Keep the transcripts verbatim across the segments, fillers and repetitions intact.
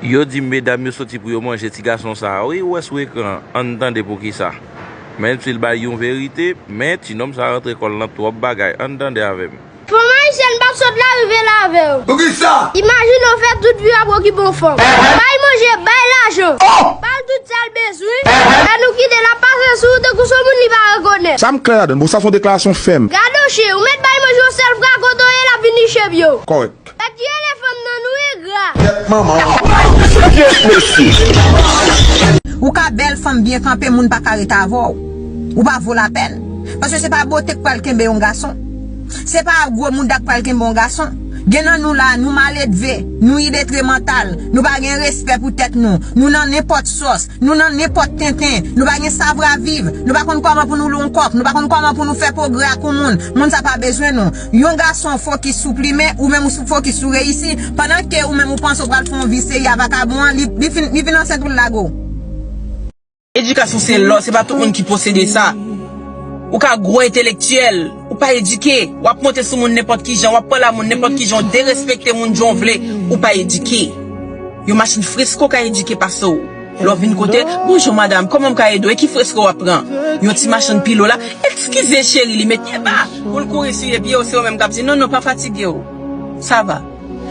Yo di medam yo soti pou yo manje ti gason sa a wi, ou wè sou ekran an, ann tande poukisa. Menm si l bay yon verite, men ti nonm sa a rantre kò l nan twòp bagay, ann tande avè m. Fanm ayisyèn p ap sot la rive la avè w. Poukisa? Imajine w fè tout vi w ap okipe yon fanm. Bay manje, bay lajan. Ba l tout sa l bezwen. Lè nou kite l ap pase sou ou tankou se yon moun li pa rekonèt. Sa m klè ladan l, bon sa se yon deklarasyon fèm. Gade w chen, ou mèt bay manje yon sèl fwa kote w ye l ap vin niche pye w. Kòrèk. Nèg ki rele fanm nan nou engra. Kèt manman. Ou ka bèl fanm byen kanpe, moun pa ka ret avè w. Ou pa vo lapèn. Paske se pa bote k pral kenbe yon gason. Se pa gwo mouda k pral kenbe yon gason. Gen nan nou la, nou maledve, nou iletre mantal, nou pa gen respè pou tèt nou, nou nan nenpòt sòs. Nou nan nenpòt tenten, nou pa gen savwa viv, nou pa konn kòman pou nou lwe yon kòk, nou pa konn kòman pou nou fè pwogrè ak yon moun, moun sa pa bezwen nou. Yon gason fokis sou plimen, ou menm ou fokis sou reyisi, pandan ke ou menm ou panse w pral fè yon vi serye a vakabon an, li, li fin, li fin ansent ou l lage w. Edikasyon se lò, se pa tout moun ki posede sa. Ou ka gwo entelektyèl, ou pa edike, w ap monte sou moun nenpòt ki jan, w ap pale a moun nenpòt ki jan, w derespekte moun jan w vle, ou pa edike. Yon machin fresko ka edike pase w. Lè w vin kote, bonjou madanm, kòman m ka ede w? E ki fresko w ap pran? Yon ti machann pilo la, eskize cheri, li met pye ba pou l kouri siye pye w, se ou menm k ap di, non, non, pa fatige w. Sa va.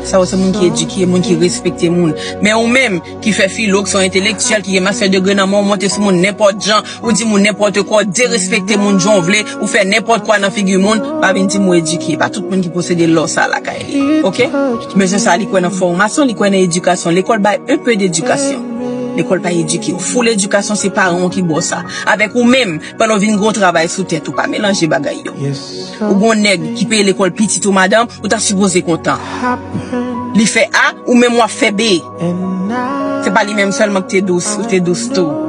Sa yo se moun ki edike, moun ki respekte moun. Men ou menm, ki fè filo, ki se yon entelektyèl, ki gen mastè degre nan men w, monte sou moun nenpòt jan, ou di moun nenpòt kwa, ou derespekte moun jan w vle, ou fè nenpòt kwa nan figi moun, pa vin di m ou edike. Pa tout moun ki posede lò sa lakay li. Oke? Mesye sa, li kwè nan fòmasyon, li kwè nan edikasyon. Lekòl bay un peu d'éducation. Lekòl pa edike w. Full edikasyon, se paran w ki ba w sa. Avèk ou menm, pandan w vin gen yon travay sou tèt ou, pa melanje bagay yo. Ou gon nèg ki peye lekòl pitit ou madanm, ou ta sipoze kontan. Li fè A, ou menm w ap fè B. Se pa li menm sèlman ki te dous, ou te dous tou.